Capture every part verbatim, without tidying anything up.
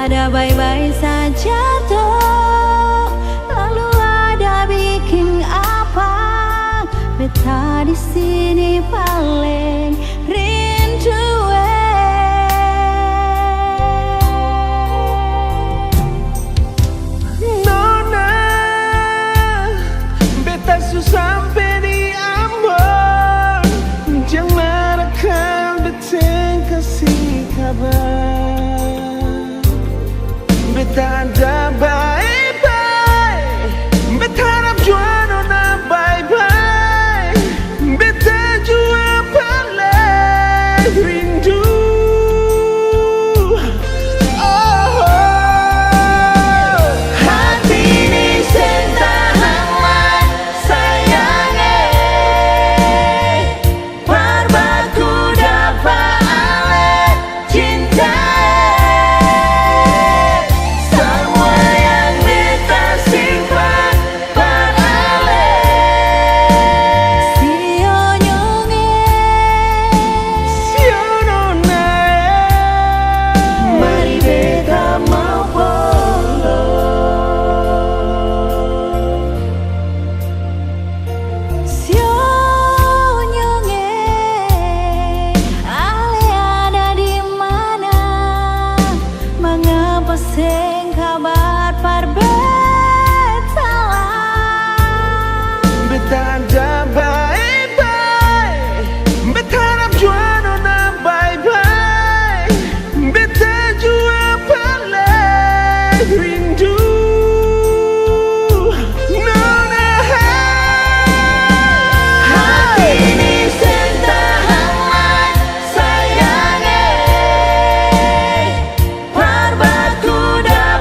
Ada bae-bae saja to, lalu ada biking apa? Beta di sini paleng rindu, eh. Nona, beta su sampe di Ambon, jang marakan beta seng kasi kabar. Beta ada bae-bae, beta harap jua nona bae-bae. Beta jua paleng rindu. Oh, hati ini seng tahan lai, sayang, eh. Par baku dapa ale cinta, eh. Samua yang beta simpan par ale. Sio nyong, eh. Sio nona, eh. Mari beta mau pulang. Sio nyong, eh, ale ada di mana? Mangapa seng kabar par beta lai? Beta ada bae-bae, beta harap jua nona bae-bae. Beta jua paleng rindu, nona. Hati ini seng tahan lai, sayang, eh. Par baku dapa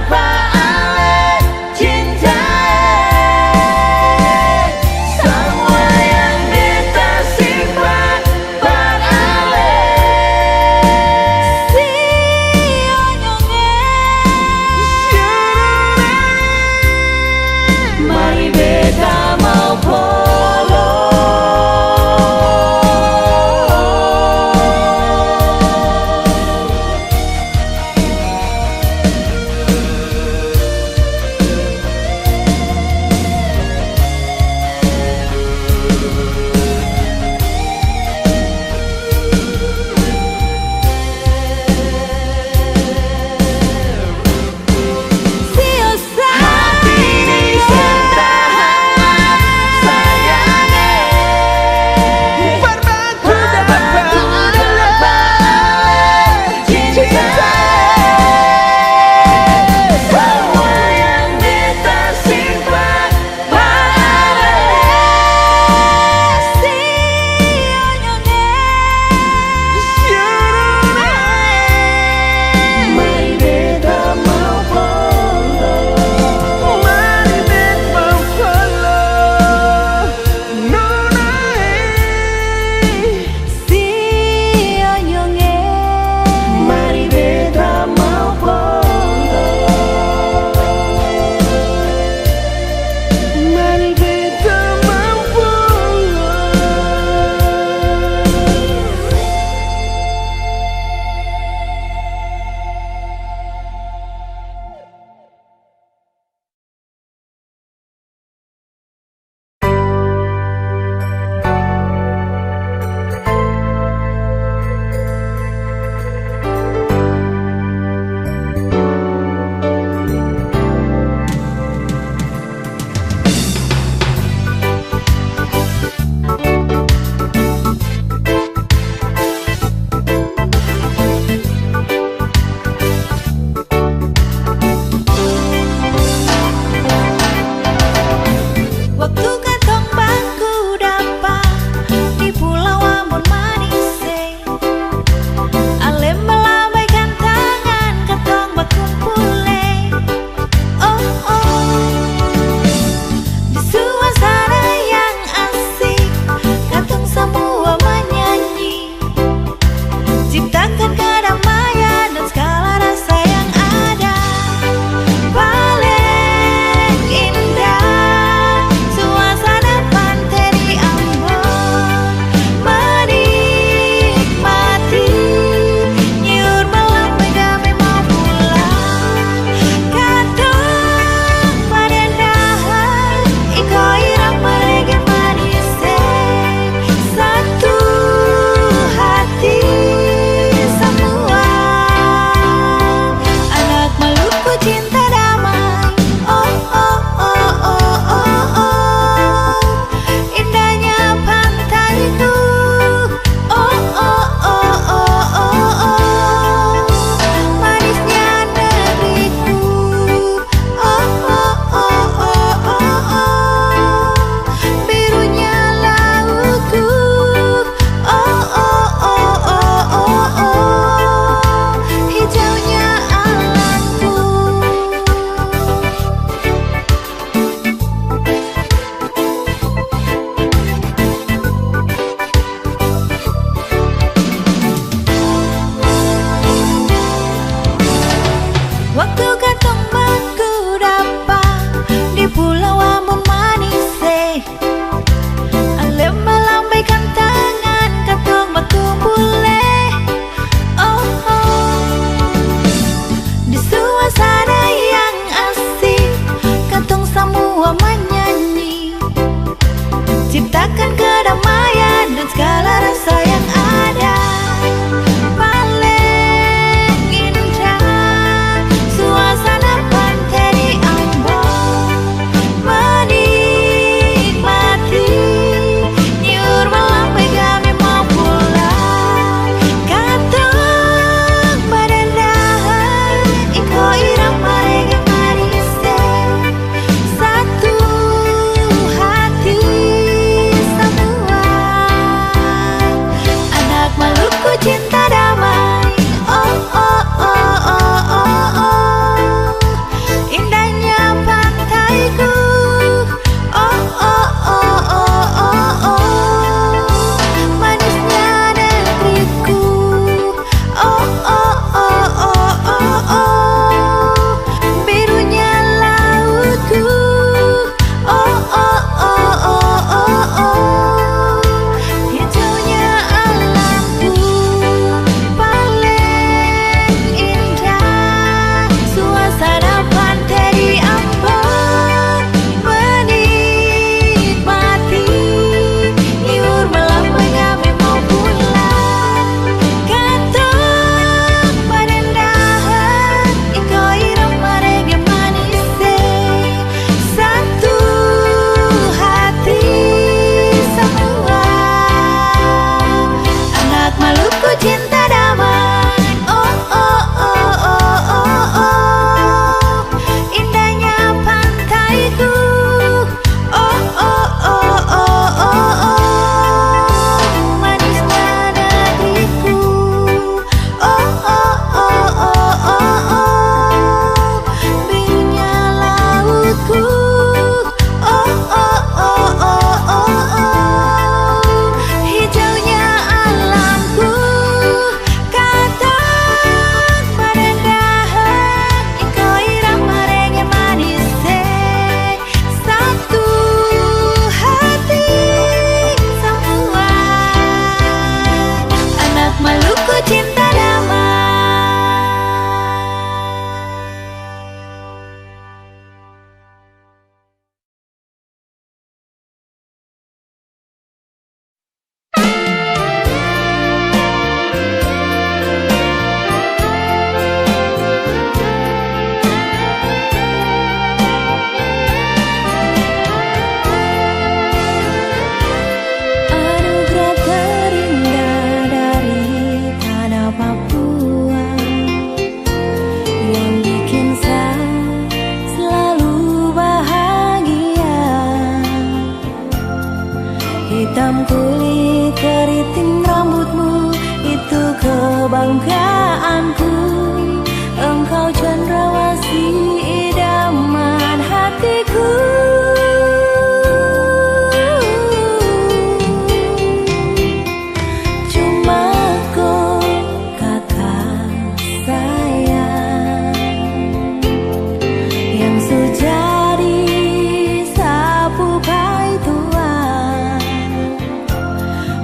Dugaanku, engkau cendrawasih idaman hatiku. Cuma ko kaka sayang yang su jadi sapu paitua.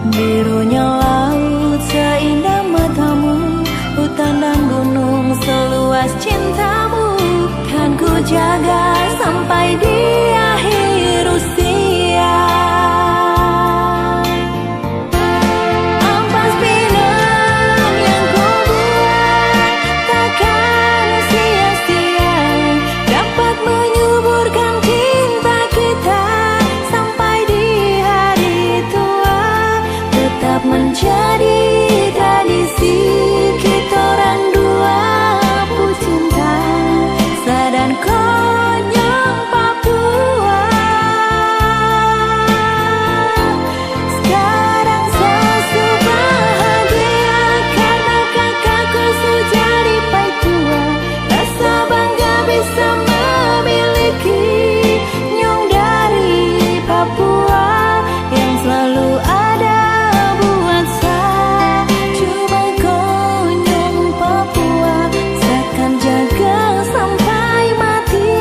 Birunya laut seindah matamu, hutan dan gunung seluas cintamu, kan ku jaga sampai di akhir usia. Ampas pinang yang kau buat takkan sia-sia, dapat menyuburkan cinta kita sampai di hari tua. Tetap menjadi tradisi kitorang dua pu cinta, Sa dan Konyong Papua. Skarang sa su bahagia karna kaka ko su jadi paitua. Rasa bangga bisa memiliki nyong dari Papua yang selalu ada buat sa. Cuma Konyong Papua, sa kan jaga sampai mati.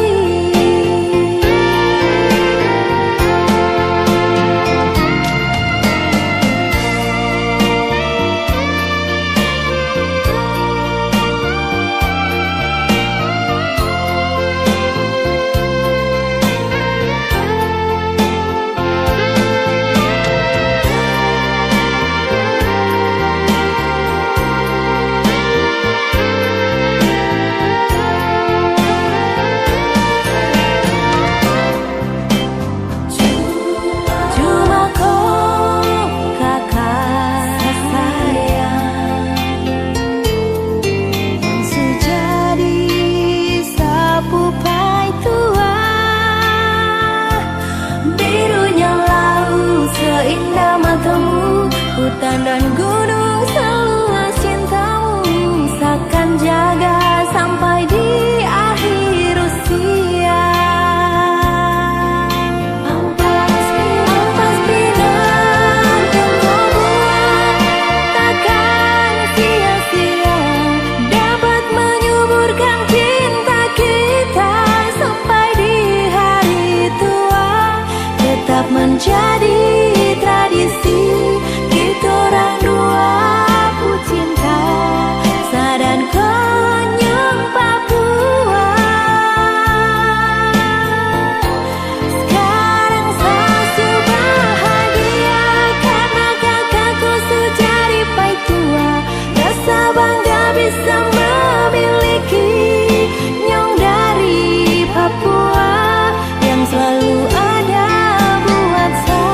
Cuma ko kaka sayang yang su jadi sapu paitua. Birunya laut seindah matamu, hutan dan gunung seluas cintamu, sa kan jaga sampai di akhir usia. Ampas, ampas pinang yang kau buat takkan sia-sia, dapat menyuburkan cinta kita sampai di hari tua. Tetap menjadi tradisi kitorang dua pu cinta, Sa dan Konyong Papua. Skarang sa su bahagia karna kaka ko su jadi paitua. Rasa bangga bisa memiliki nyong dari Papua yang selalu ada buat sa.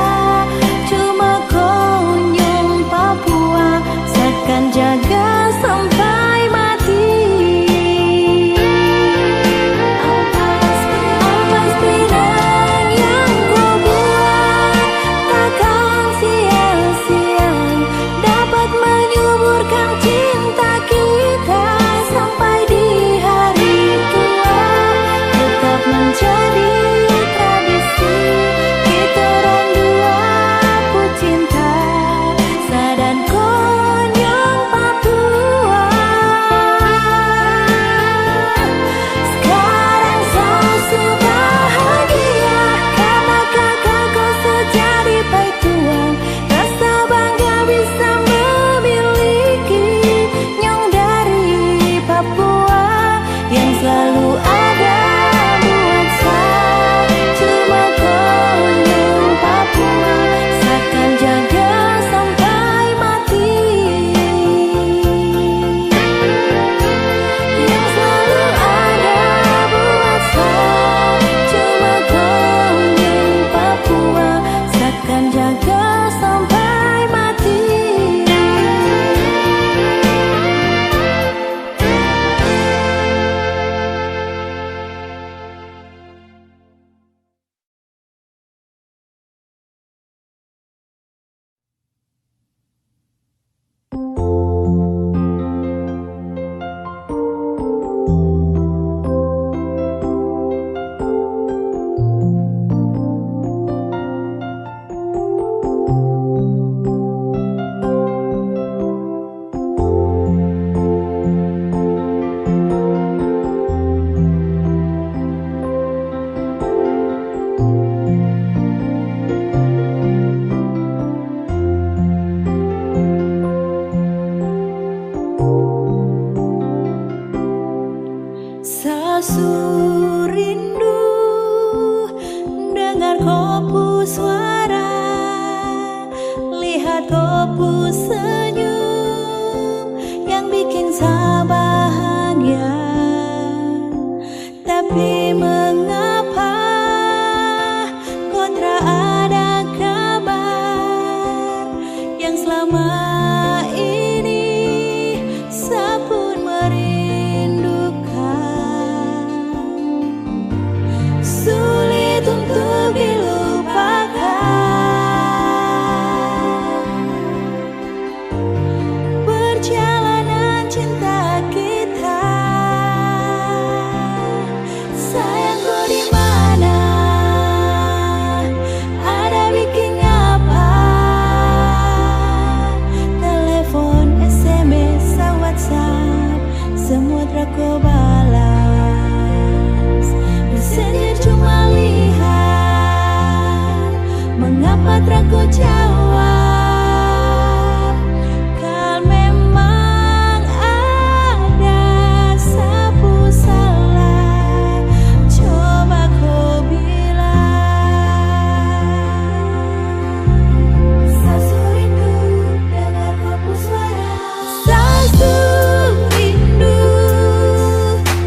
Su rindu dengar ko pu suara, lihat ko pu senyum yang biking sa bahagia. Tapi mengapa ko tra ada kabar yang selama ini sa pun merindukan? Sulit untuk dilupakan. Perjalanan cinta kita. Sayangku di mana? Ada biking apa? Telepon, S M S, WhatsApp, semua tra ko balas. Messenger cuma lihat, mengapa tra ko jawab? Kal memang ada sa pu salah, coba ko bilang. Sa su rindu dengar ko pu suara. Sa su rindu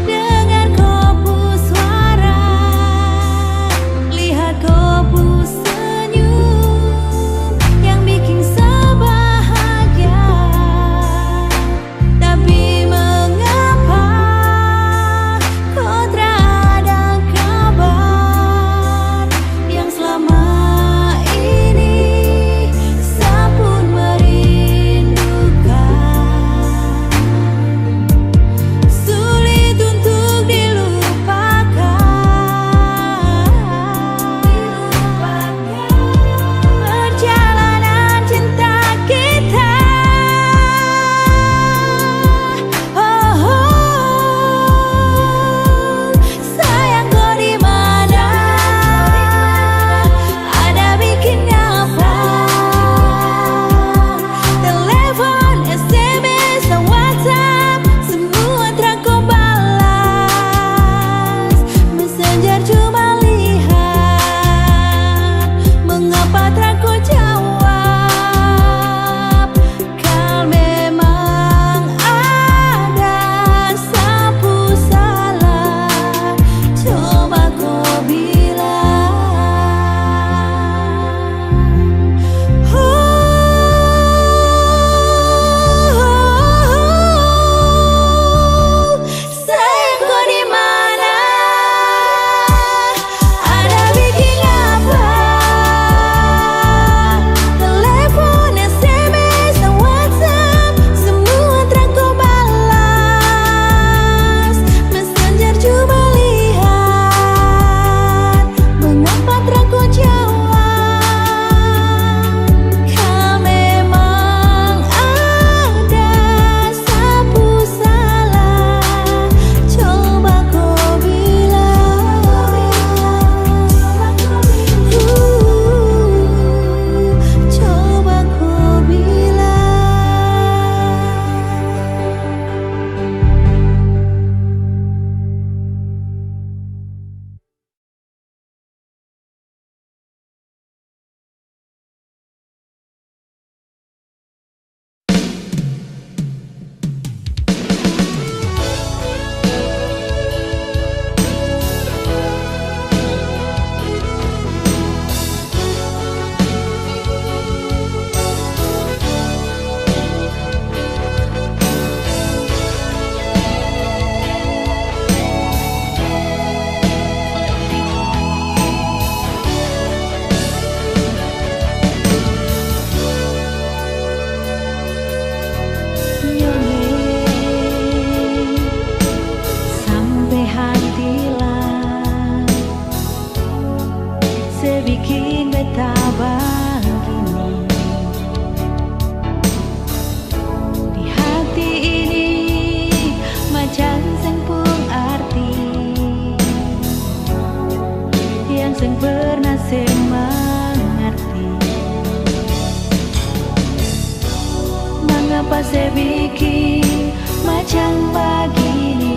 dengar ko pu suara, lihat ko pu senyum yang biking sa bahagia. Tapi mengapa ko tra ada kabar yang selama ini sa pun merindukan? Sulit untuk dilupakan. Perjalanan cinta kita. Oh, oh. Sayang, ko di mana? Ada biking apa? Telepon, S M S, WhatsApp, semua tra ko balas. Messenger cuma lihat, mengapa tra ko jawab? Kal memang ada sa pu salah, coba ko bilang. Huh, huh, huh, huh. Sayang, ko di mana? Ada biking apa? Telepon, S M S, WhatsApp, semua tra ko balas. Messenger cuma lihat, mengapa tra ko jawab? Kal memang ada sa pu salah, coba ko bilang. Uh, coba ko bilang. Sampe hati la se biking beta bagini. Di hati ini macam seng pung arti, yang seng pernah se mangarti. Mangapa se biking macam bagini?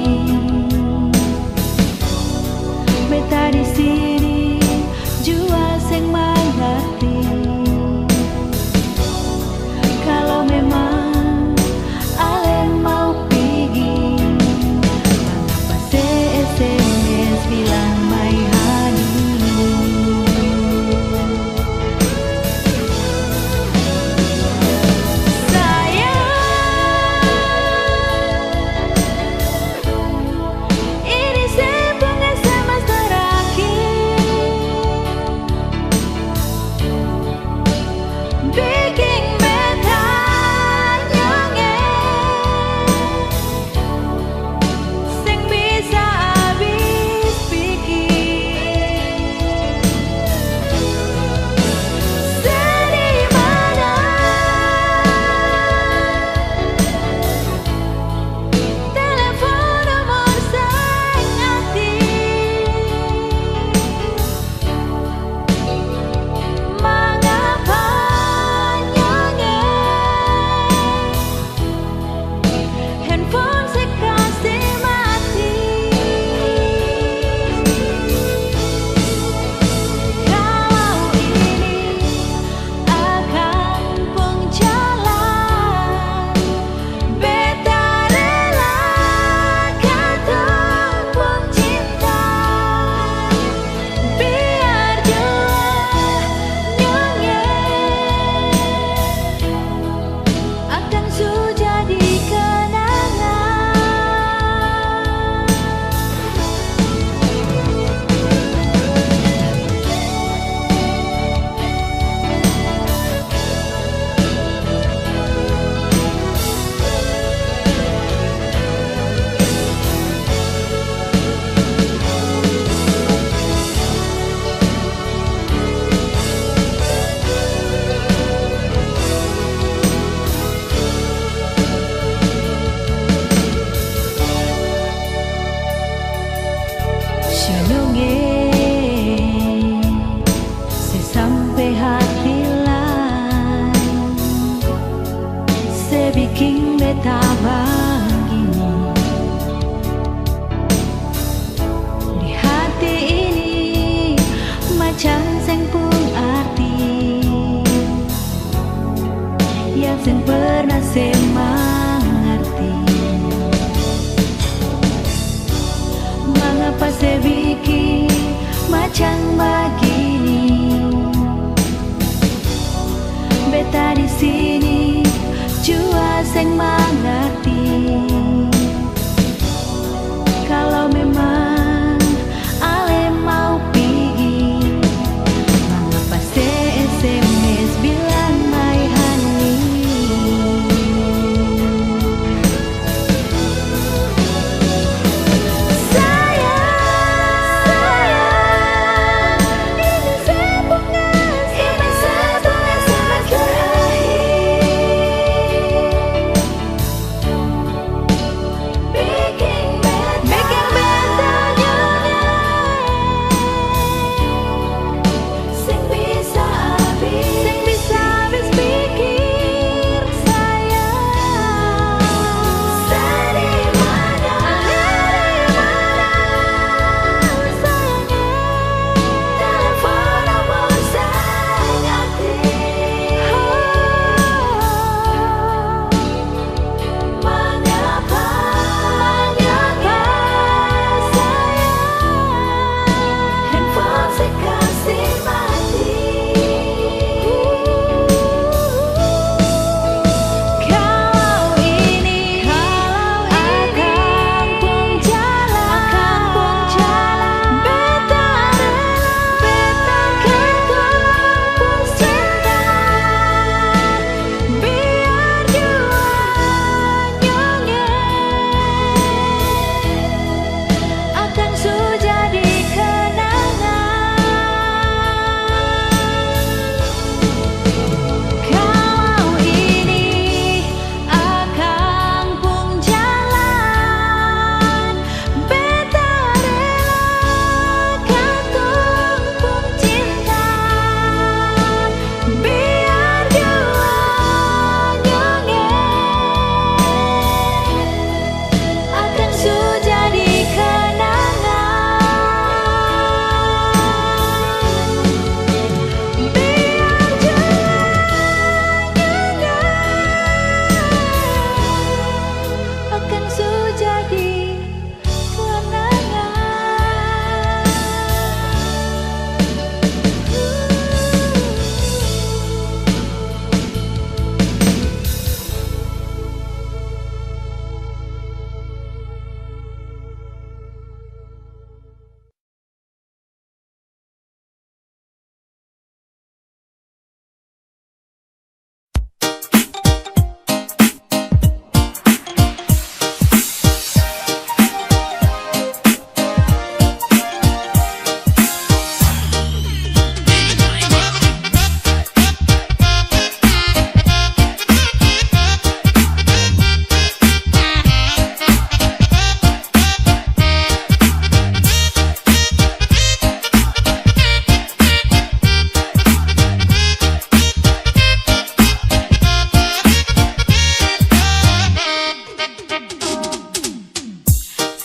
pernah se mangarti. Mangapa se biking macam bagini? Beta di sini jua seng mangarti. Kalo memang ale mau pigi, mangapa se S M S bilang, "My honey"? Sayang, sayang, ini se pung S M S terakhir. Biking beta, biking beta nyonyo. Seng bisa abis, seng bisa abis pikir, sayang. Sadimana, sadimana, sayang. Telepon nomor seng aktif. Mangapa, mangapa sayang, handphone se kasi mati? Kalau ini, kalau ini akang pung jalan, akang pung jalan, beta rela, beta katong pung cinta. Biar jua nyonya akang su jadi kenangan. Kalau ini akang pung jalan, beta rela katong pung cinta, biar jua nyonya akang su jadi kenangan. Biar jua nyonya akang su jadi kenangan.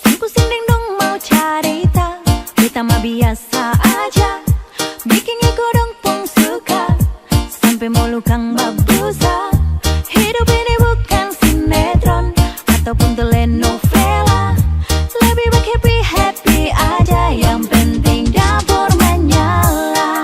Seng pusing deng dong mau carita, beta mah biasa aja. Biking iko dong pung suka, sampe molu kang babusa. Hidup ini bukan sinetron ataupun telenovela. Lebih baik happy-happy aja, yang penting dapur menyala.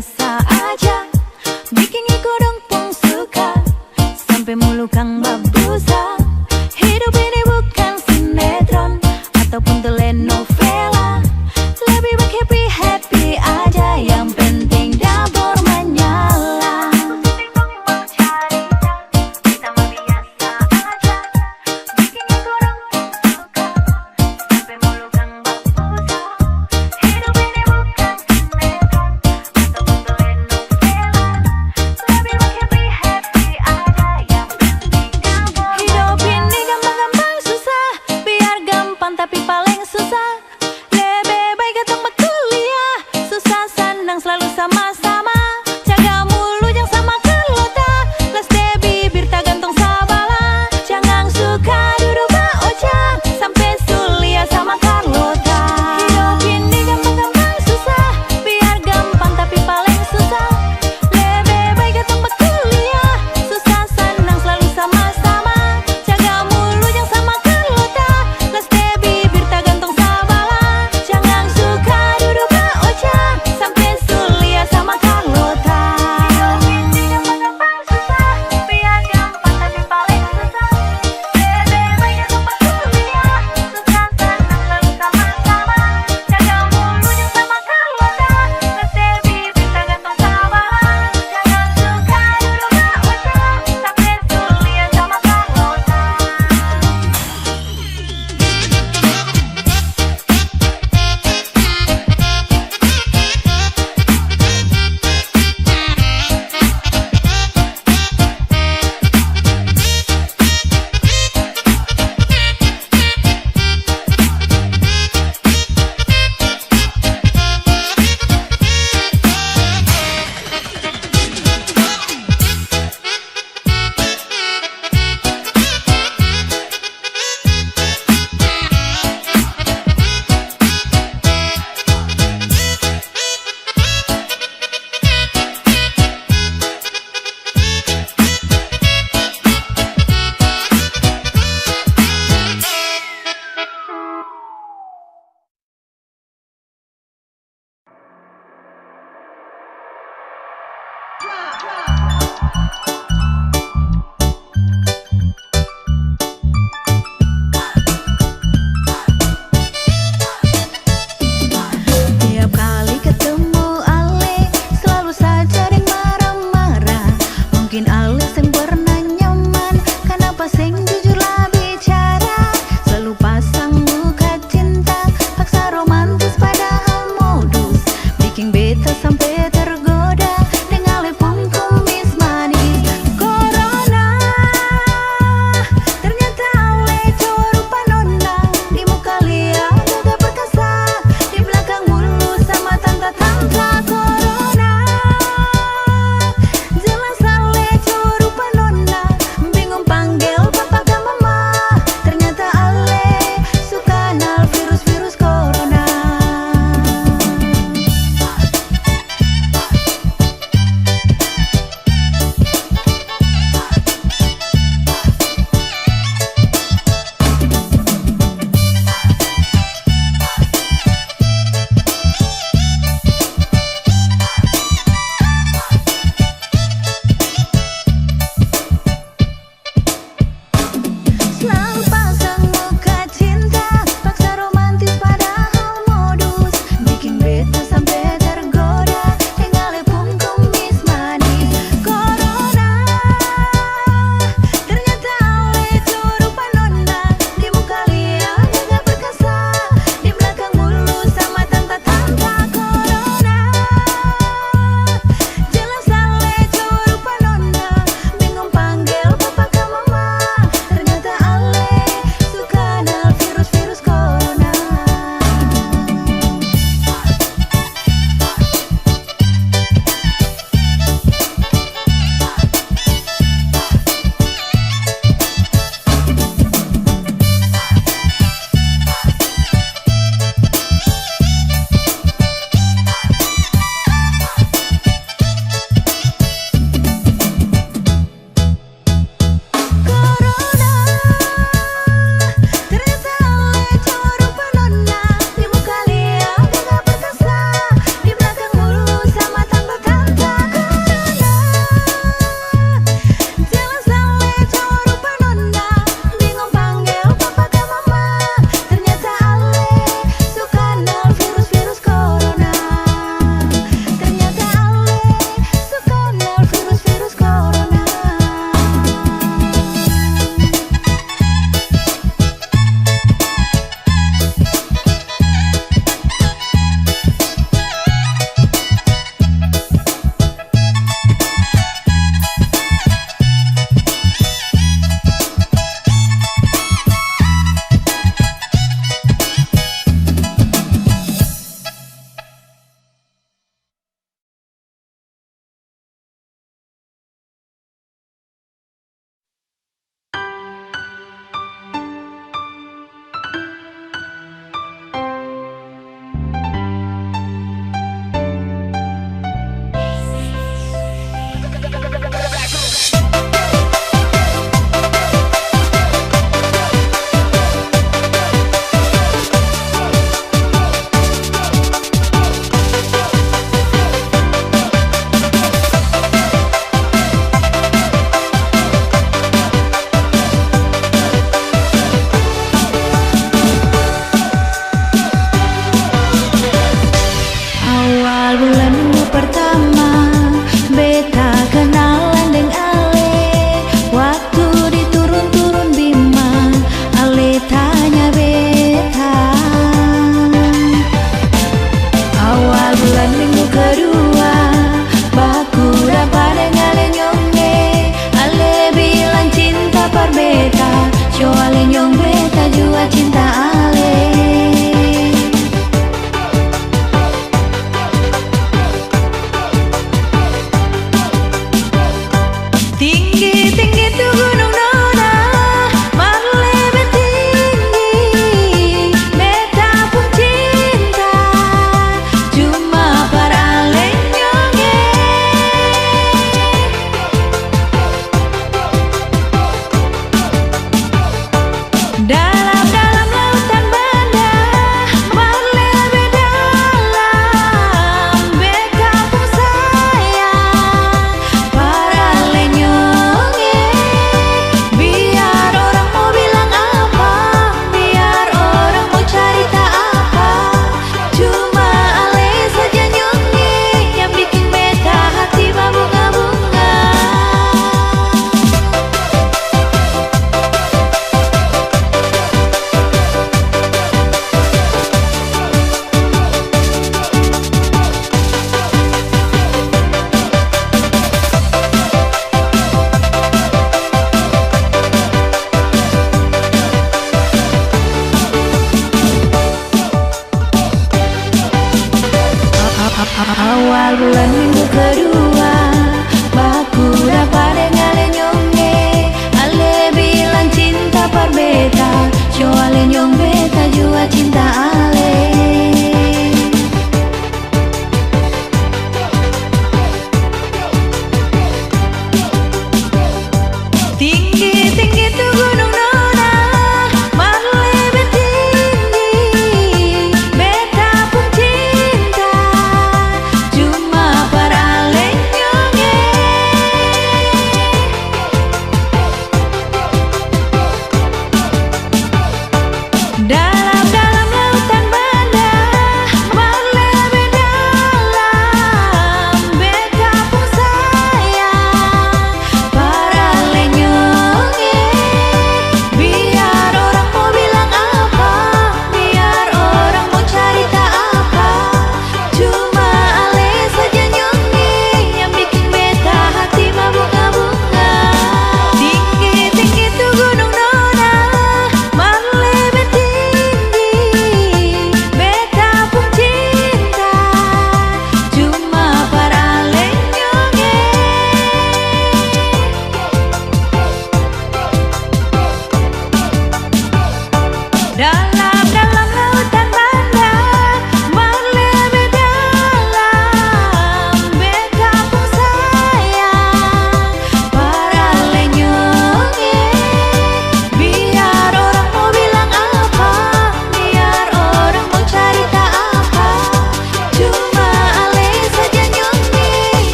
biasa aja, biking iko dong pung suka, sampe mulu kang babusa. Hidup ini bukan sinetron ataupun telenovela, lebih baik happy-happy aja, yang penting dapur manyala. Hidup ini gampang-gampang susah, biar gampang tapi paleng susah.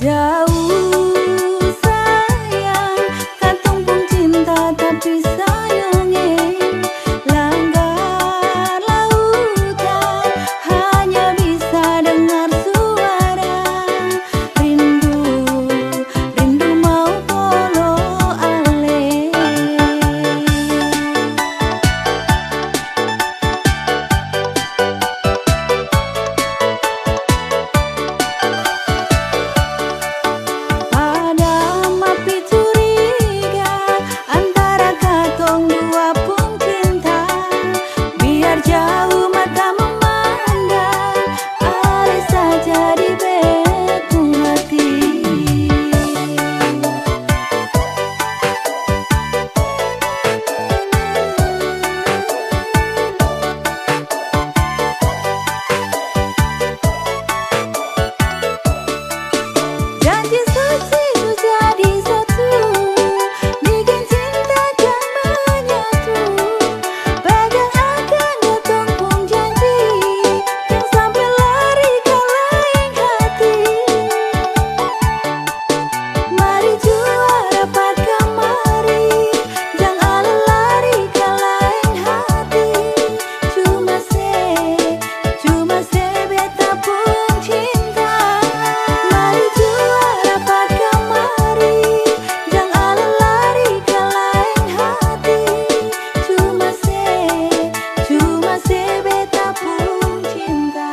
Jauh sayang, katong pung cinta, tapi sayang e, langgar lautan, hanya bisa dengar suara rindu, rindu mau kolo ale. Padam api curiga antara katong dua pung cinta. Biar jauh mata memandang, ale saja di beta pung hati. Janji suci su jadi satu, bikin cinta jang manyatu. Pegang akang katong pung janji, jang sampe lari ka laeng hati. Mari jua rapat kamari, jang ale lari ka laeng hati. Cuma se, cuma se beta pung cinta. Mari jua rapat kamari, jang ale lari ka laeng hati. Cuma se, cuma se beta pung cinta.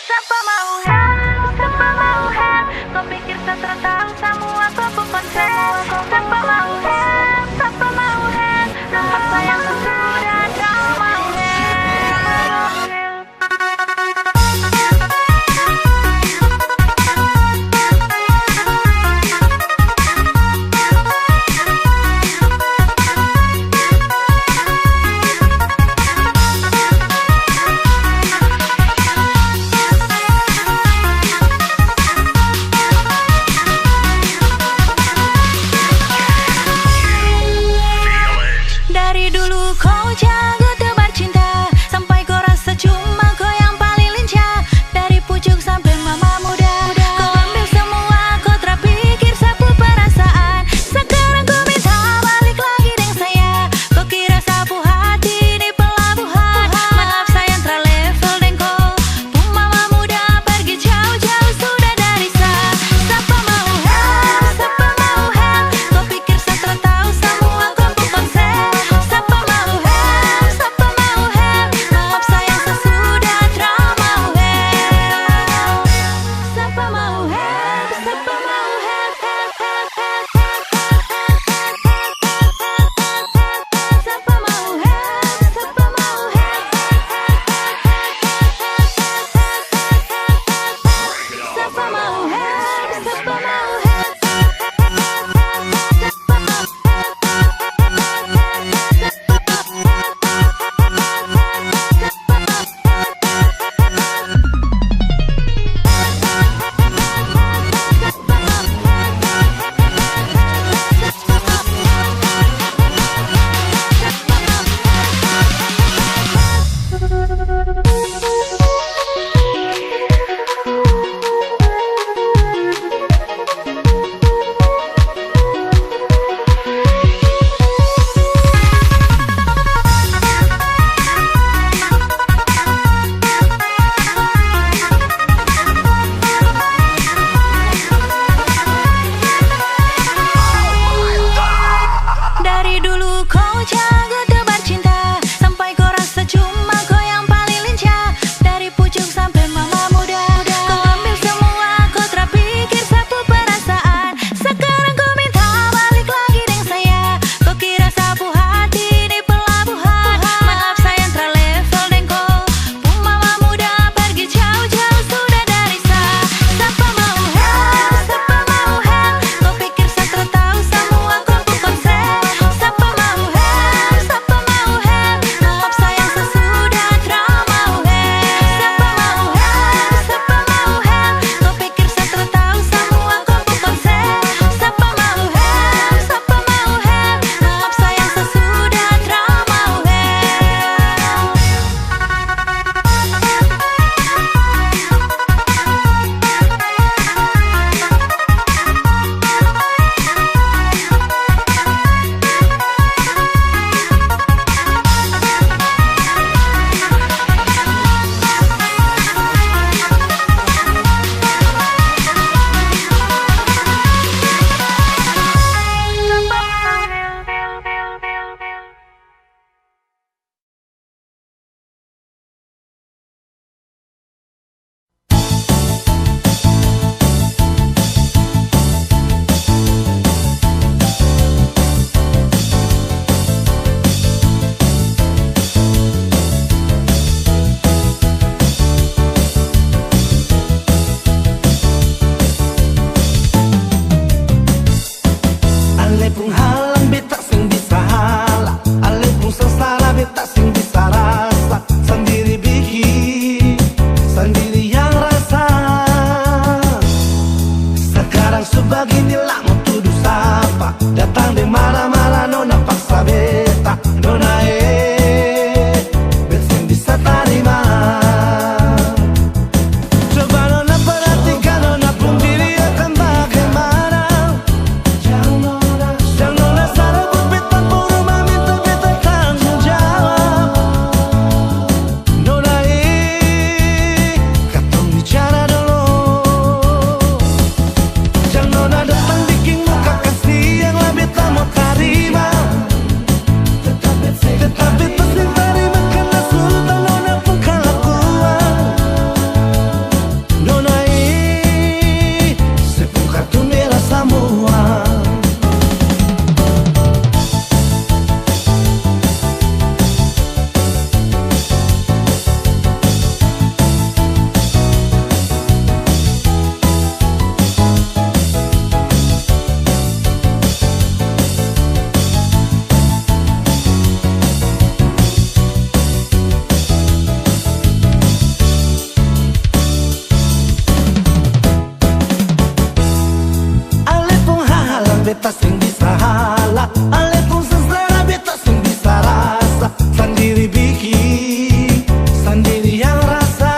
Sapa mau help? Sapa mau help? Ko pikir sa seng tau samua ko pung konsep? Sapa mau help? Sapa mau help? Sapa yang sudah tau mau help? Pung halang beta seng bisa hala, ale pung sasala beta seng bisa rasa, sandiri biking, sandiri yang rasa. Sakarang su bagini la mo tudu sapa, datang deng mara-mara nona paksa beta, nona eh, beta seng bisa tarima. Coba nona perhatikan nona pung diri akang bagimana. Jang nona, jang nona sara buat beta pung rumah, minta beta tanggung jawab. Nona eh, katong bicara dolo. Jang nona datang biking muka kasiang, la beta mo tarima. Tetap beta seng tarima karna su tau nona pung kalakuan. Nona eh, se pung kartu mera samua. Ale pung hahalang beta seng bisa hala, ale pung sasala beta seng bisa rasa, sandiri biking, sandiri yang rasa.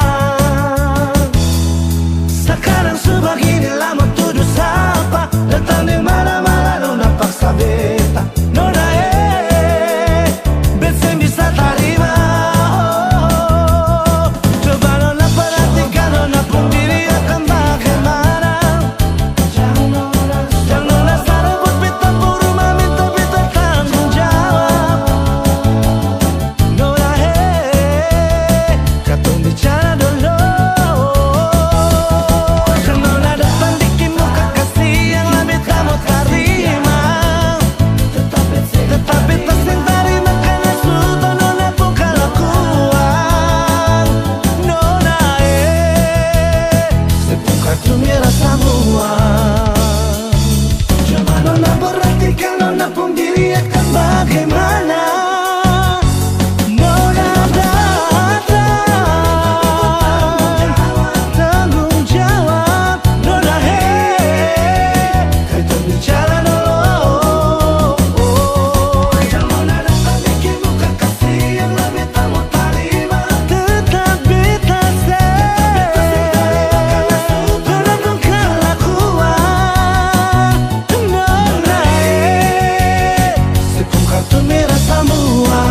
Sakarang su bagini la mo tudu sapa, datang deng mara-mara nona paksa beta. Nona eh, beta seng bisa tarima. Oh, coba nona perhatikan nona pung diri akang bagimana. Jang nona sara buat beta pung rumah, minta beta tanggung jawab. Nona eh, katong bicara dolo. Jang nona datang biking muka kasiang, la beta mo tarima. Tetap beta seng tarima karna su tau nona pung kalakuan. Nona eh, se pung kartu mera samua. Coba nona perhatikan nona pung diri akang bagimana. Nona datang tanggung jawab, nona eh, katong bicara dolo. Jang nona datang biking muka kasiang, la beta mo tarima. Tetap beta seng tarima karna su tau nona pung kalakuan. Nona eh, se pung kartu mera samua.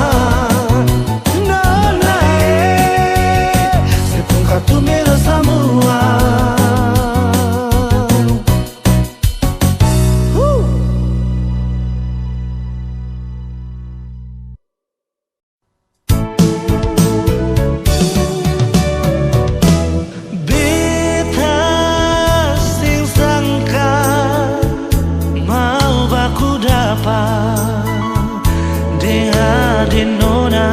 Nona eh, se pung kartu mera samua. Huh. Beta seng sangka mau baku dapa deng ade nona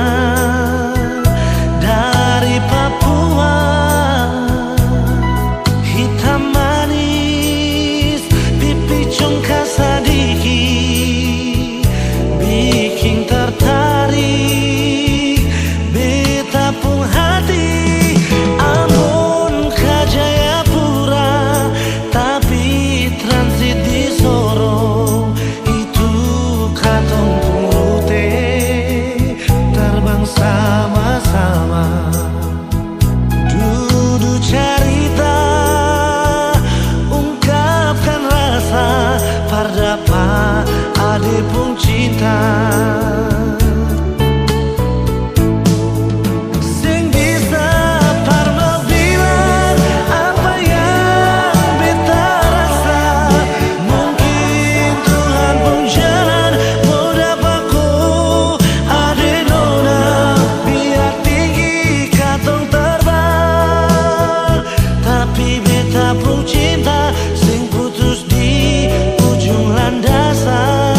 dari Papua. Hitam manis, pipi congkak sadiki, biking tertarik beta pung hati. Ambon ka Jayapura, tapi transit di Sorong, itu katong pung rute terbang sama-sama. Dudu carita, ungkapkan rasa, par dapa ade pung cinta. Seng bisa par mau bilang apa yang beta rasa. Mungkin Tuhan pung jalan mo dapa ko ade nona, biar tinggi katong terbang, tapi beta pung cinta seng putus di ujung landasan.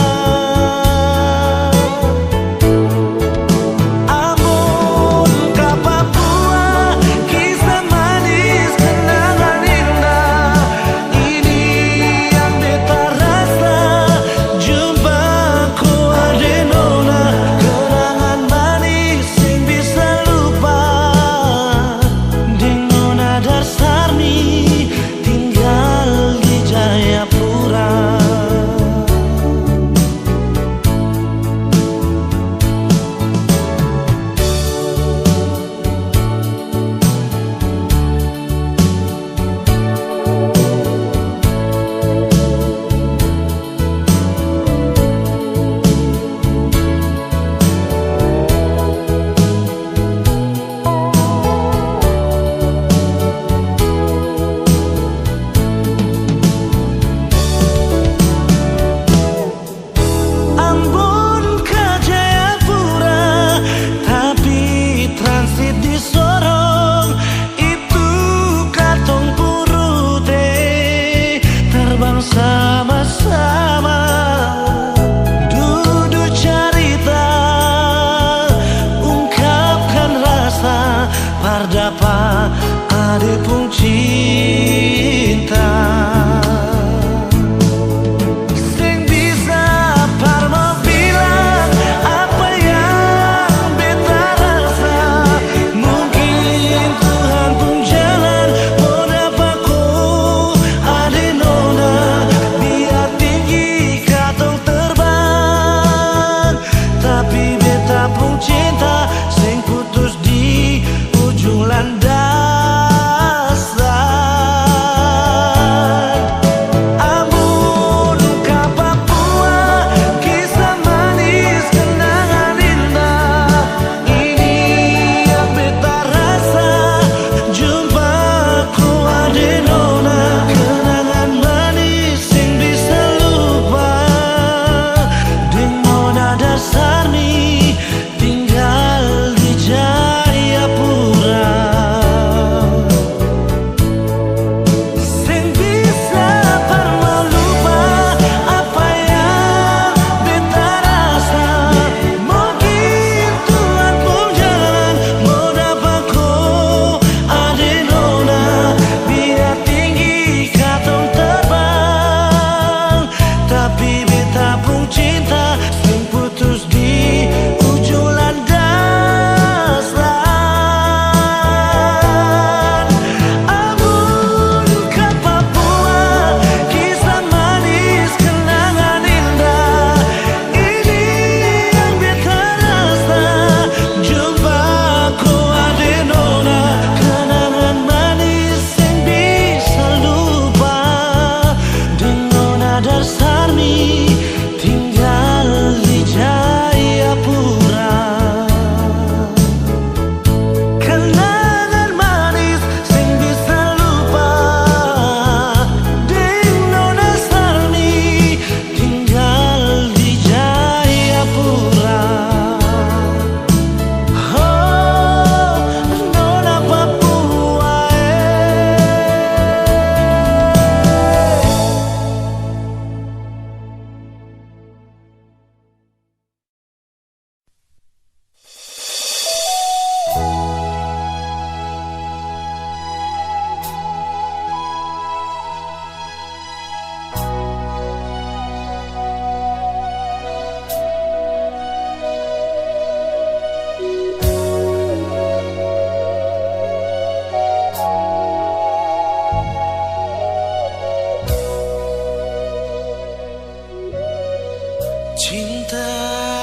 Cinta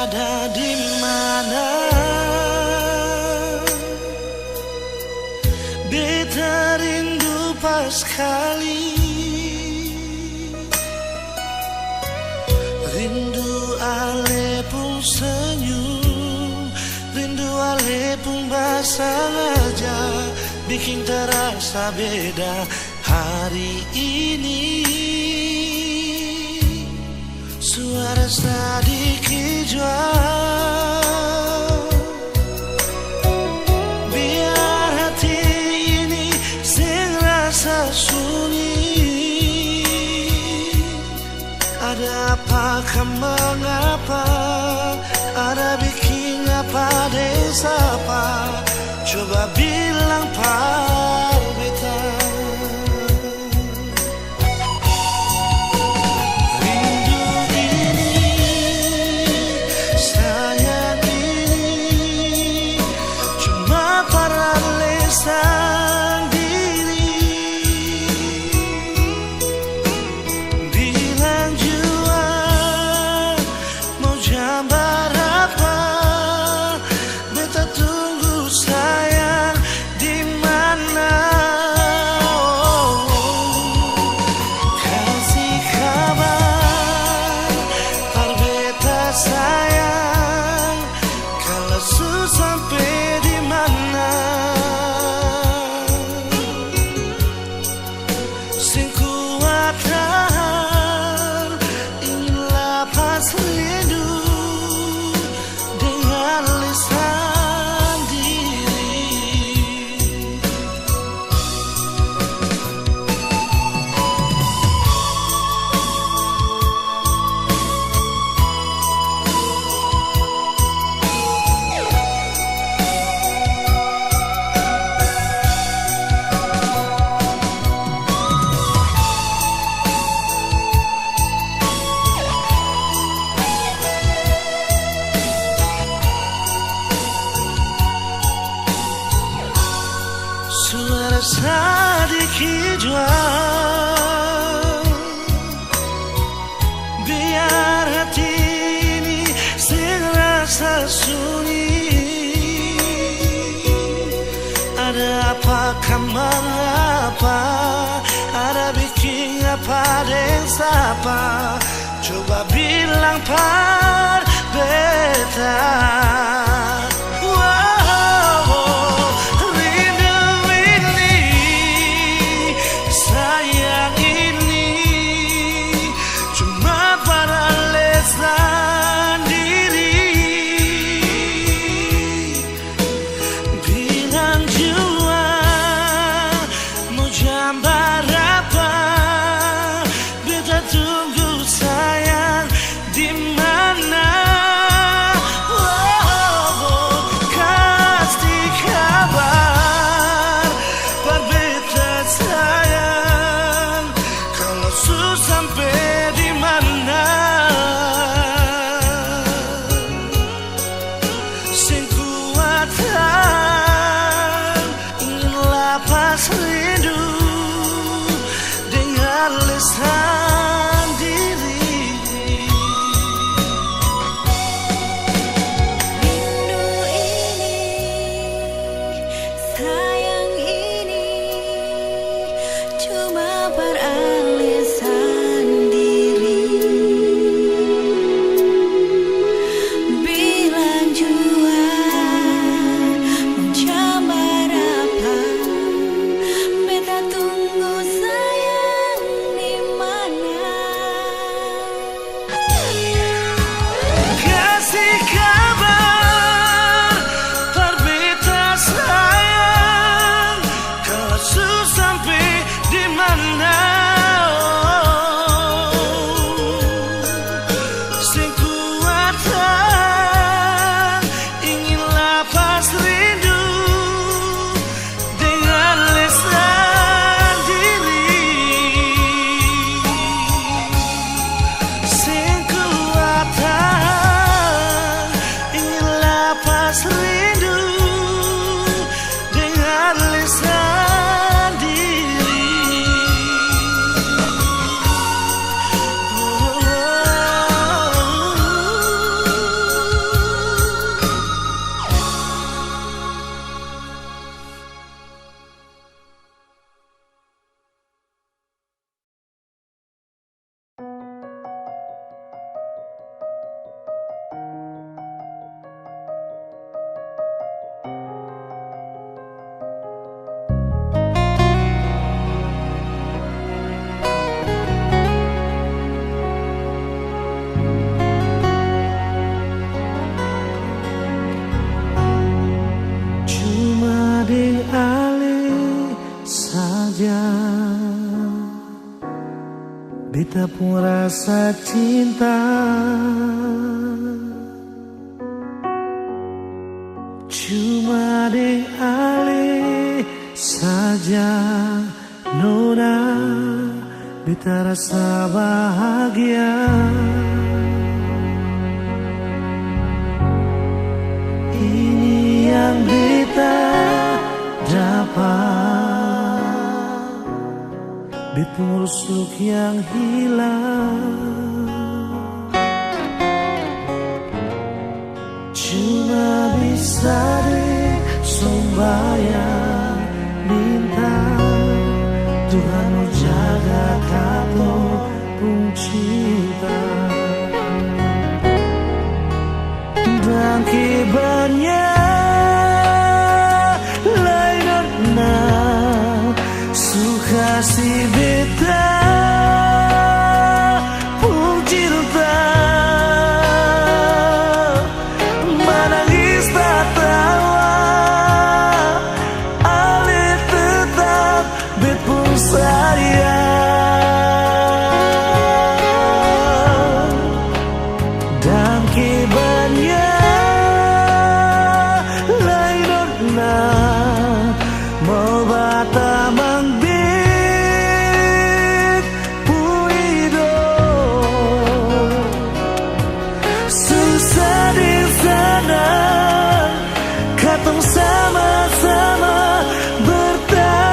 ada di mana? Beta rindu paskali. Rindu ale pung senyum, rindu ale pung basangaja, biking tarasa beda hari ini. Suara sadiki jua, biar hati ini seng rasa sunyi. Ada apa ka mengapa? Ada biking apa deng sapa? Coba bilang par beta. Rindu ini, sayang ini, cuma par ale sandiri. Bilang jua, mau jam barapa? Beta tunggu sayang di mana? Oh, kasi kabar par beta sayang, kala su sampe di mana. Seng kuat tahan, ingin lapas rindu dengan lisan diri. Suara sadiki jua, biar hati ini seng rasa sunyi. Ada apa ka mengapa? Ada biking apa deng sapa? Coba bilang par beta. Wow, rindu ini, sayang ini, cuma par ale sandiri. Bilang jua, mau jam barapa? Beta tunggu Beta pung rasa cinta cuma deng ale saja, nona, beta rasa bahagia. Ini yang beta dapat, beta pung rusuk yang hilang. Cuma bisa deng sombayang minta Tuhan mo jaga katong pung cinta. Dangke banya lai nona su kasi beta pung cinta. Manangis tatawa, ale tetap bet pung sayang. Dangke banya lai nona mau batamang bet pung hidop. Susah deng sanang, katong sama-sama bertahan.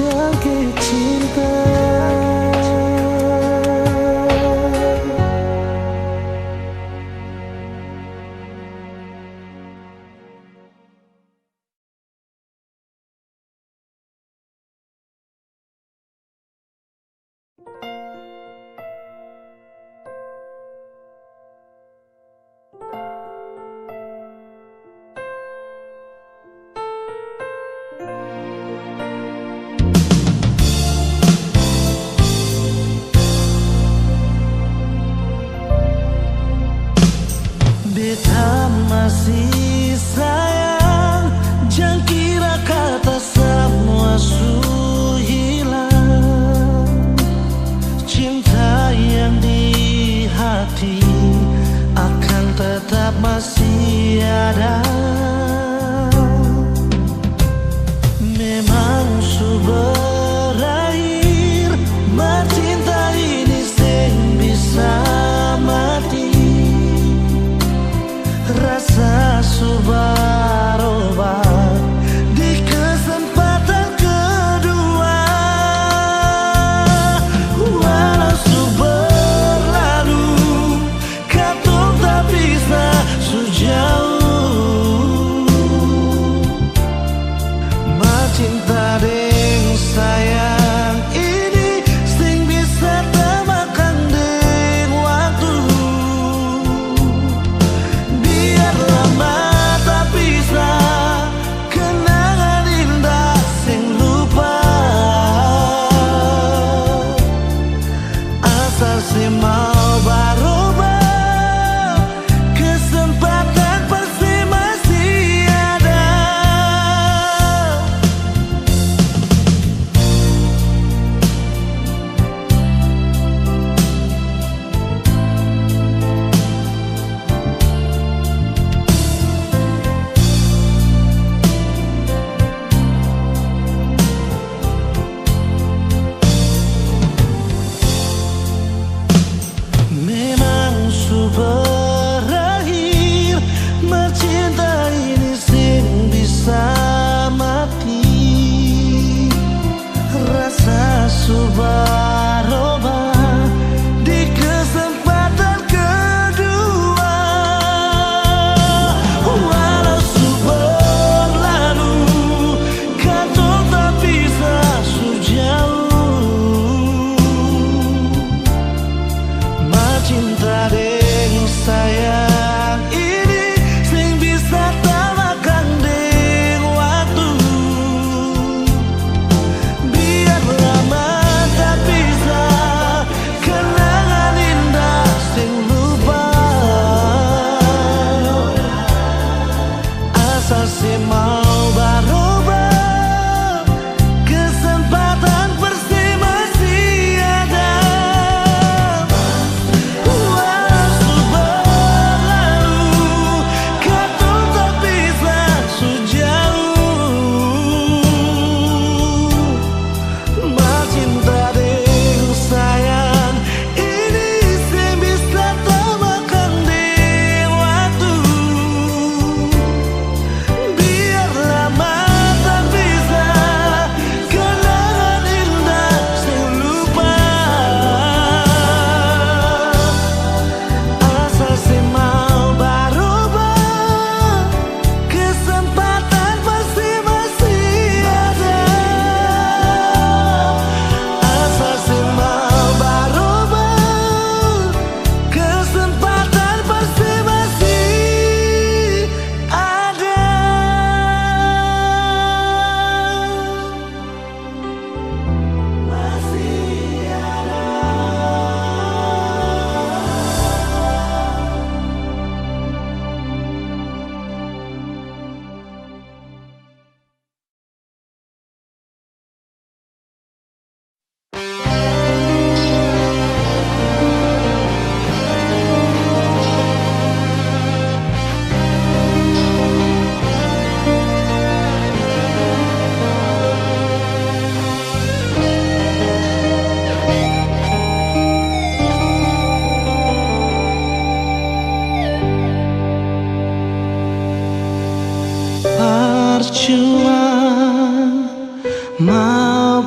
Yang ke cinta. Beta masih sayang, jang kira kata samua su hilang.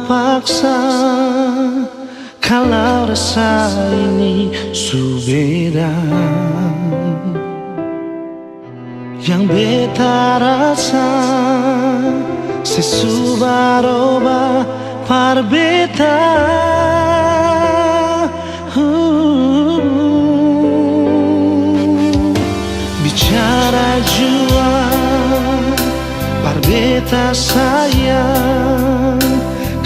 paksa, kalau rasa ini su beda. Yang beta rasa, se su baroba par beta. Huh. Bicara jua par beta sayang,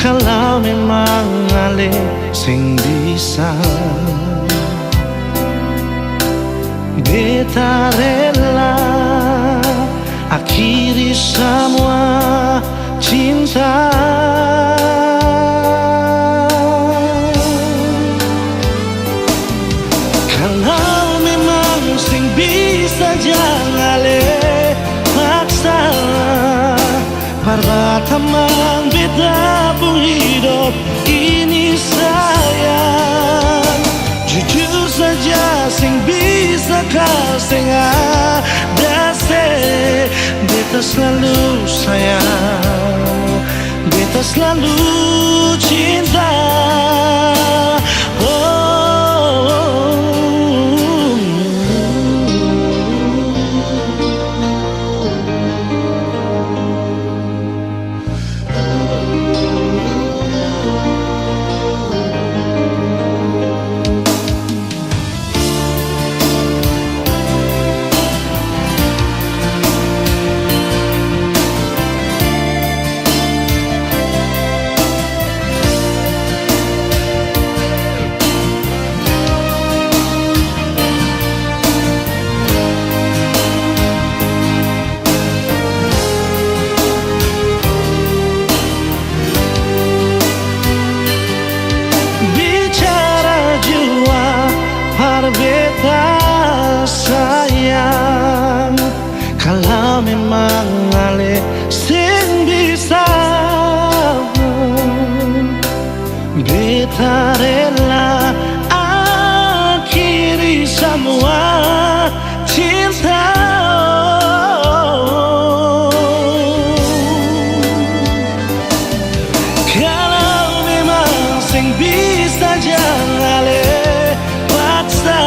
kalau memang ale seng bisa, beta rela akhiri samua cinta. Kalau memang seng bisa, jang ale paksa. Par batamang beta pung hidop ini sayang. Jujur saja seng bisa ka seng ada se. Beta slalu sayang, beta slalu cinta. Oh. Bicara jua par beta sayang, kala memang ale seng bisa, beta rela akhiri samua cinta. Kalau memang seng bisa, jang ale paksa.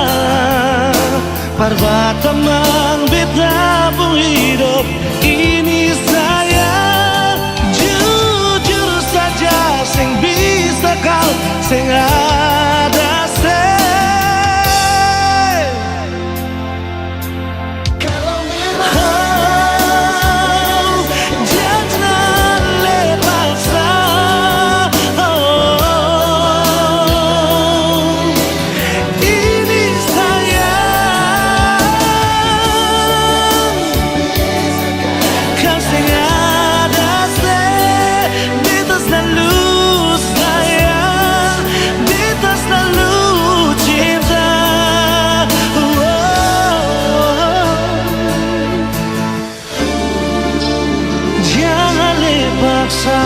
Par batamang beta pung hidop ini sayang. Jujur saja seng bisa kal seng ada se. Kalau memang, oh, jangan le paksa, oh. Ini sayang, kan seng ada se, beta slalu sayang, beta slalu cinta. Jang ale paksa,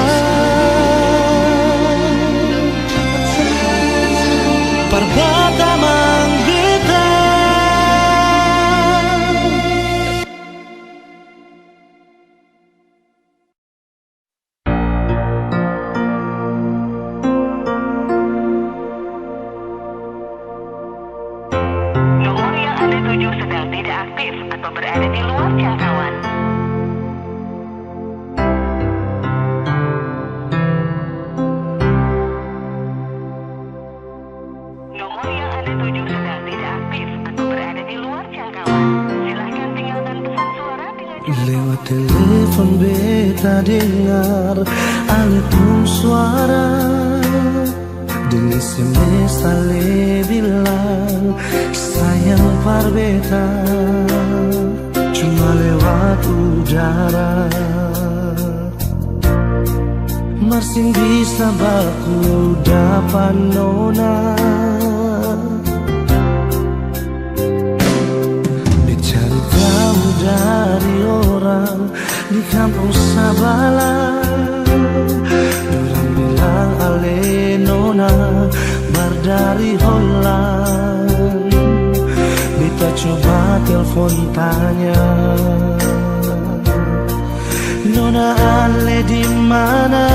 par batamang beta. Nomor yang Anda tuju sedang tidak aktif atau berada di luar jangkauan. Nomor yang Anda tuju sedang tidak aktif atau berada di luar jangkauan. Silahkan tinggalkan pesan suara dengan cara. Lewat telepon beta dengar ale pung suara. Deng S M S ale bilang sayang par beta, cuma lewat udara. Mar seng bisa baku dapa nona. Beta cari tau dari orang di kampung sabala, dorang bilang ale nona baru dari Holland. Beta coba telfon tanya, nona ale di mana?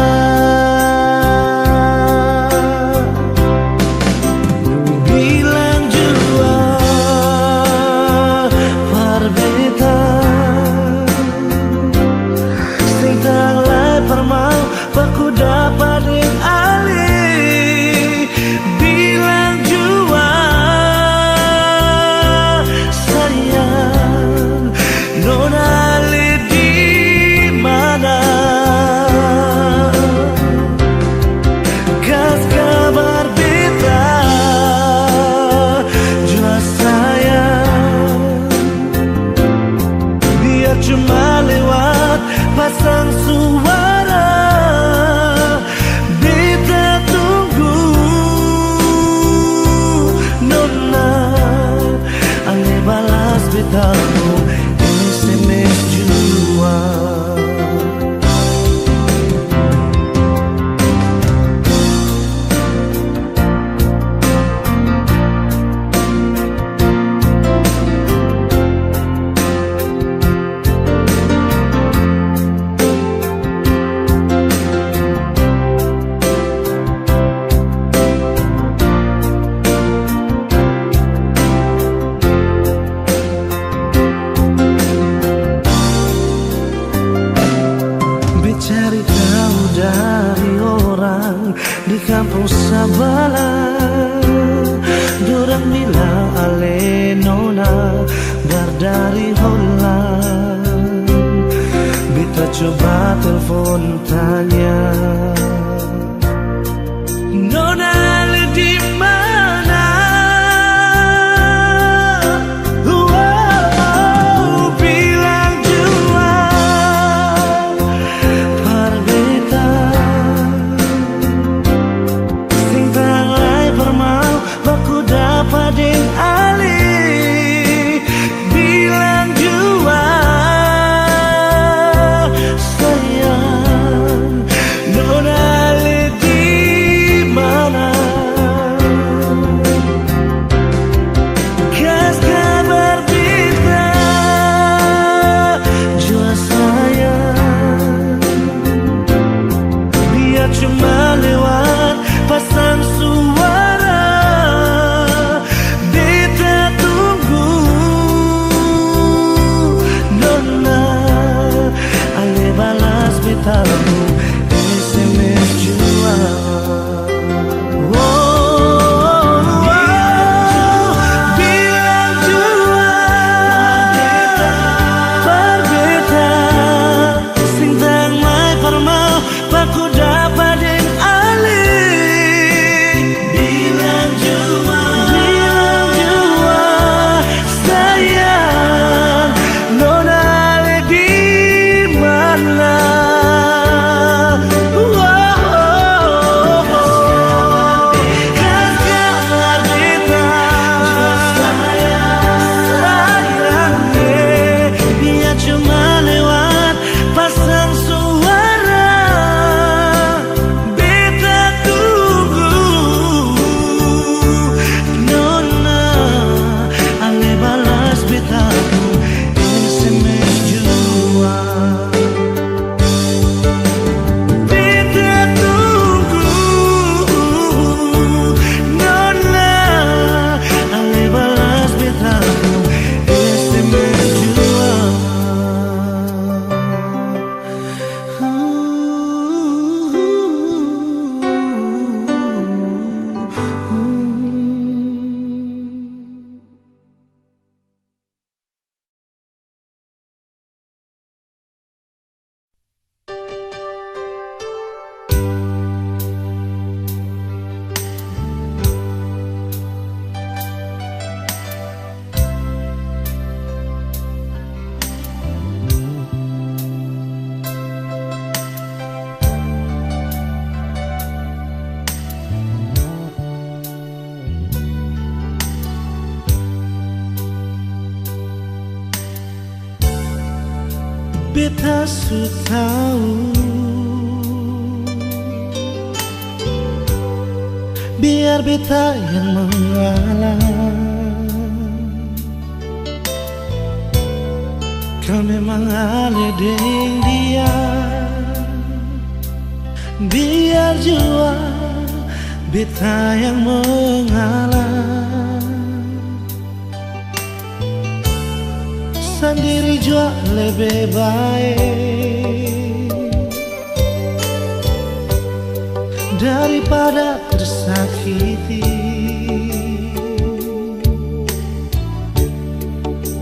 Di kampong sabala, dorang bilang ale nona bar dari Holland. Beta coba telfon tanya, nona ale di mana? Wow, bilang jua par beta, seng tahang lai par mau baku dapa deng ale. Bilang jua, sayang, nona ale di mana? Kas kabar beta jua, sayang, biar cuma lewat pasang suara. Beta tunggu, nona ale balas beta pung S M S jua. Oh, oh, bilang jua par beta, seng tahang lai par mau baku dapa deng ale. Bilang jua, bilang jua, sayang, nona ale di mana? Kas kabar beta, sayang, eh, biar cuma lewat pasang suara. Beta tunggu, nona, ale balas beta pung S M S jua. Beta tunggu, nona, ale balas beta pung S M S jua. Beta su tau, biar beta yang mengalah. Kal memang ale deng dia, biar jua beta yang mengalah. Sandiri jua lebe bae daripada tersakiti.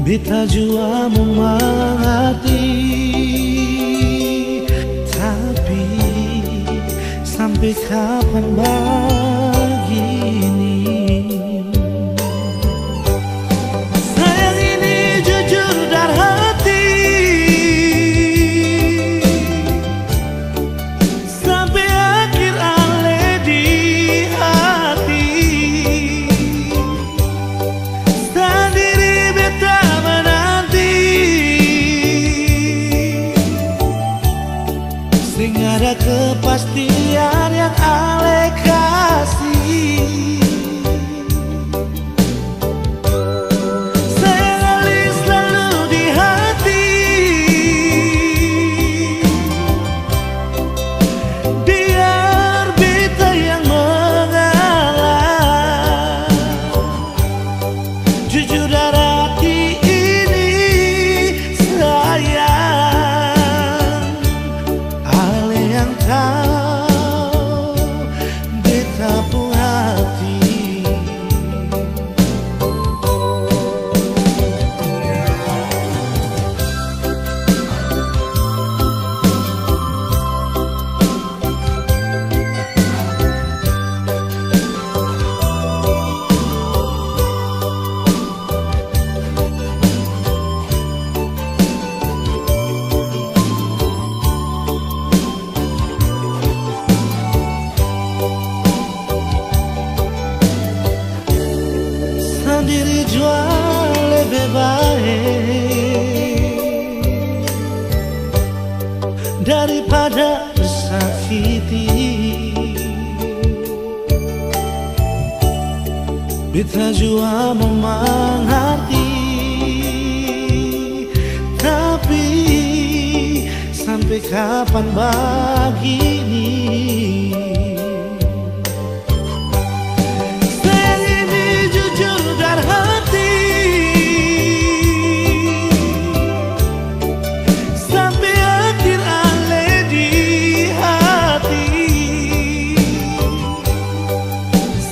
Beta jua mo mangarti, tapi sampe kapan bagini? Sayang, ini jujur dari hati. Sampe akhir ale di hati, sandiri beta menanti. Seng ada kepastian yang ale kas Beta jua mau mangarti, tapi sampe kapan bagini? Sayang ini jujur dari hati, sampe akhir ale di hati.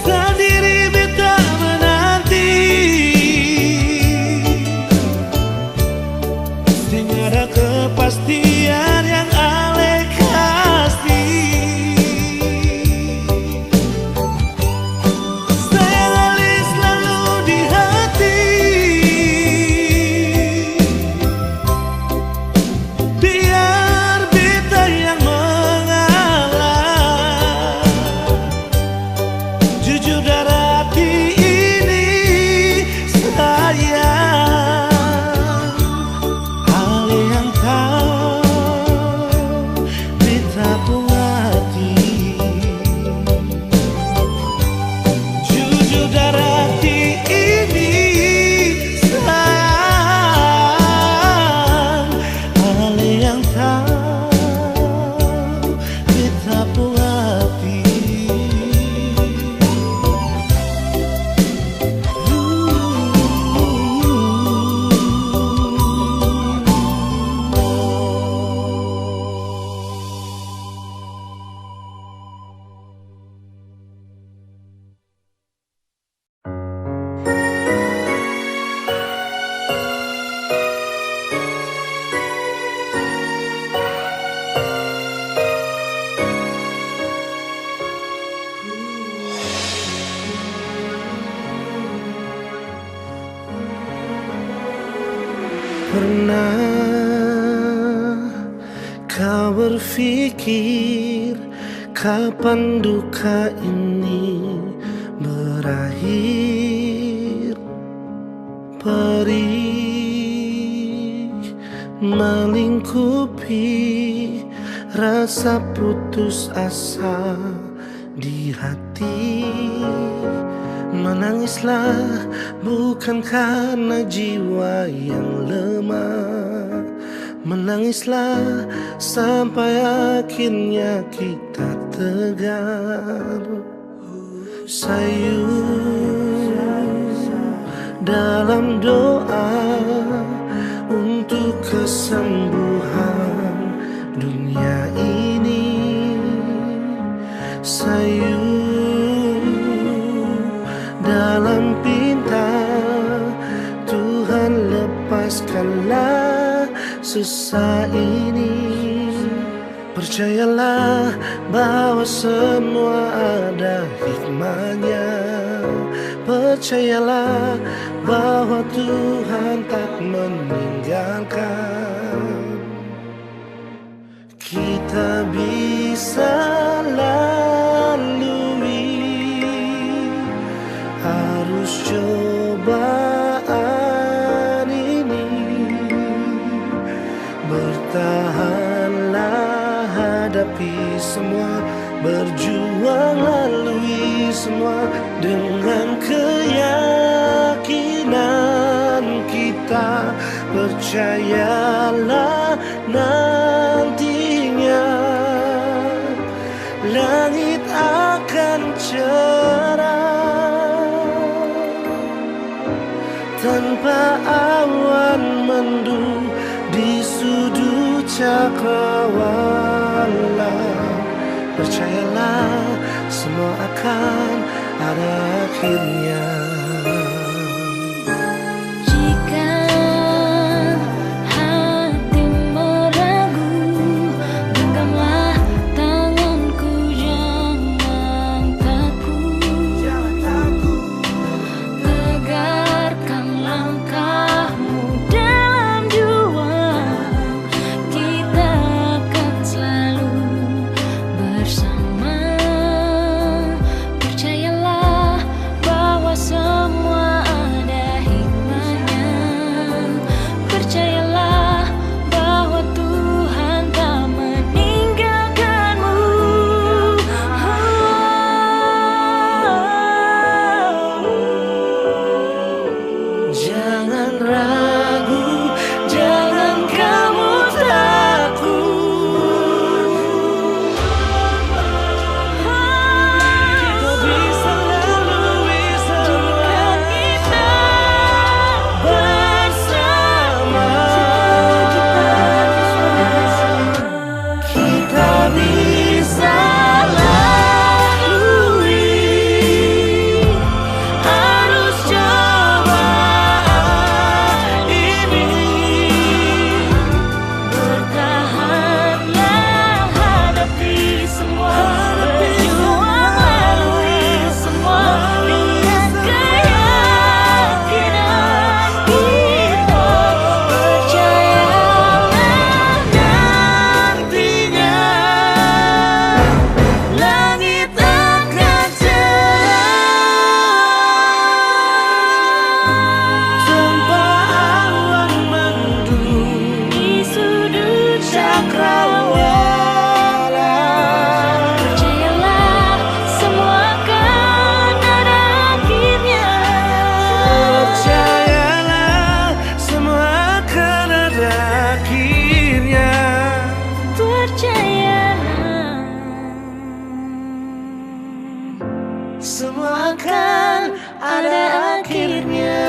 Sandiri beta menanti, seng ada kepastian yang ale kasi. Sayang ale slalu di hati. Biar beta yang mengalah. Jujur dari hati ini, sayang. Ale yang tau beta pung hati. Jujur dari hati ini, sayang. Ale yang tau beta pung hati. Pernah kau berpikir kapan duka ini berakhir? Perih melingkupi rasa putus asa di hati. Menangislah bukan karena jiwa yang lemah. Menangislah sampai akhirnya kita tegar. Sayu dalam doa untuk kesembuhan dunia ini. Sayu dalam pinta, Tuhan lepaskanlah susah ini. Percayalah bahwa semua ada hikmahnya. Percayalah bahwa Tuhan tak meninggalkan. Kita bisa lalui arus cobaan ini. Bertahanlah, hadapi semua, berjuang lalui semua dengan keyakinan kita. Percayalah, nantinya langit akan cerah. Tanpa awan mendung di sudut cakrawala, percayalah, semua akan ada akhirnya. Jika hatimu ragu, genggamlah tanganku, jangan takut. Tegarkan langkahmu dalam juang, kita akan selalu bersama. Percayalah bahwa Semua akan ada akhirnya.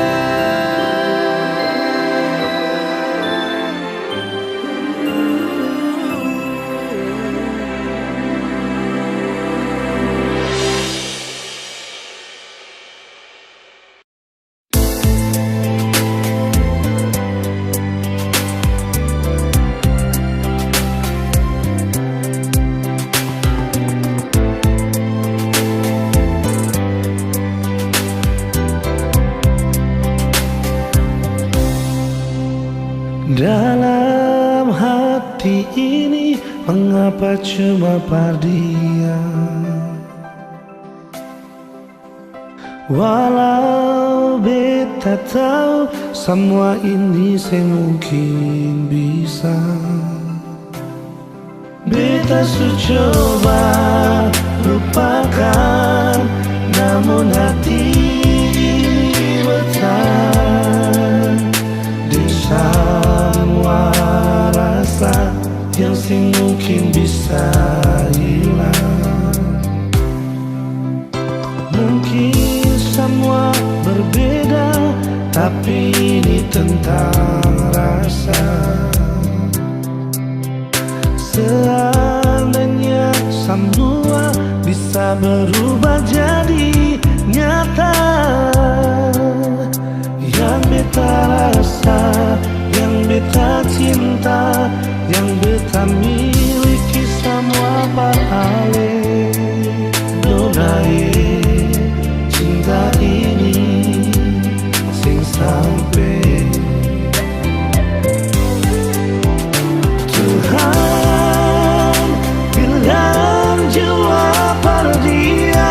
Dalam hati ini, mengapa cuma par dia? Walau beta tau samua ini seng mungkin bisa. Beta su coba lupakan, namun hati ini bertahan deng samua rasa yang seng mungkin bisa hilang. Mungkin samua berbeda, tapi ini tentang rasa. Seandainya samua bisa berubah jadi nyata, yang beta rasa, yang beta cinta, yang beta miliki samua par ale. Nona e, cinta ini seng sampe. Tuhan bilang jua par dia,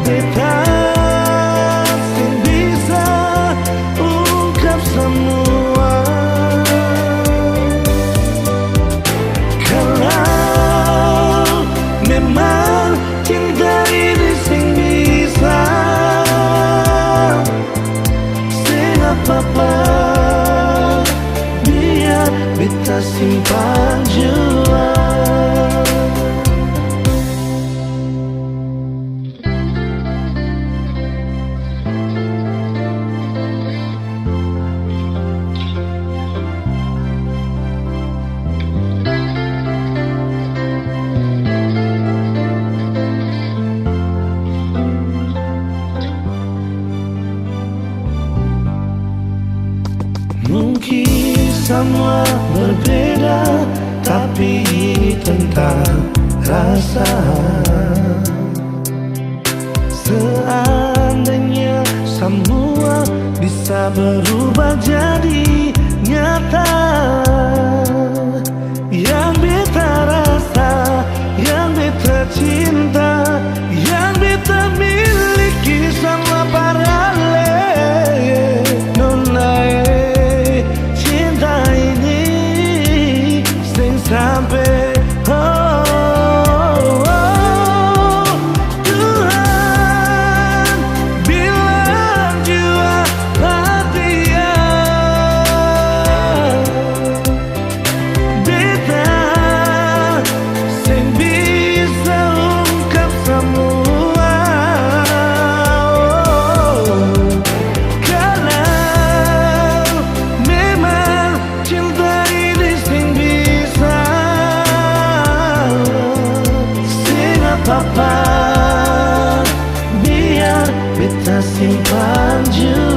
beta seng bisa ungkap samua. Kalau memang cinta ini seng bisa, seng apa-apa, biar beta simpan jua. Mungkin samua berbeda, tapi ini tentang rasa. Seandainya samua bisa berubah jadi nyata, yang beta rasa, yang beta cinta, yang beta miliki samua par ale. Nona e, cinta ini seng sampe, oh, oh. Tuhan bilang jua par dia, beta seng bisa ungkap samua. Kalau memang cinta ini seng bisa, seng apa-apa, biar beta simpan jua.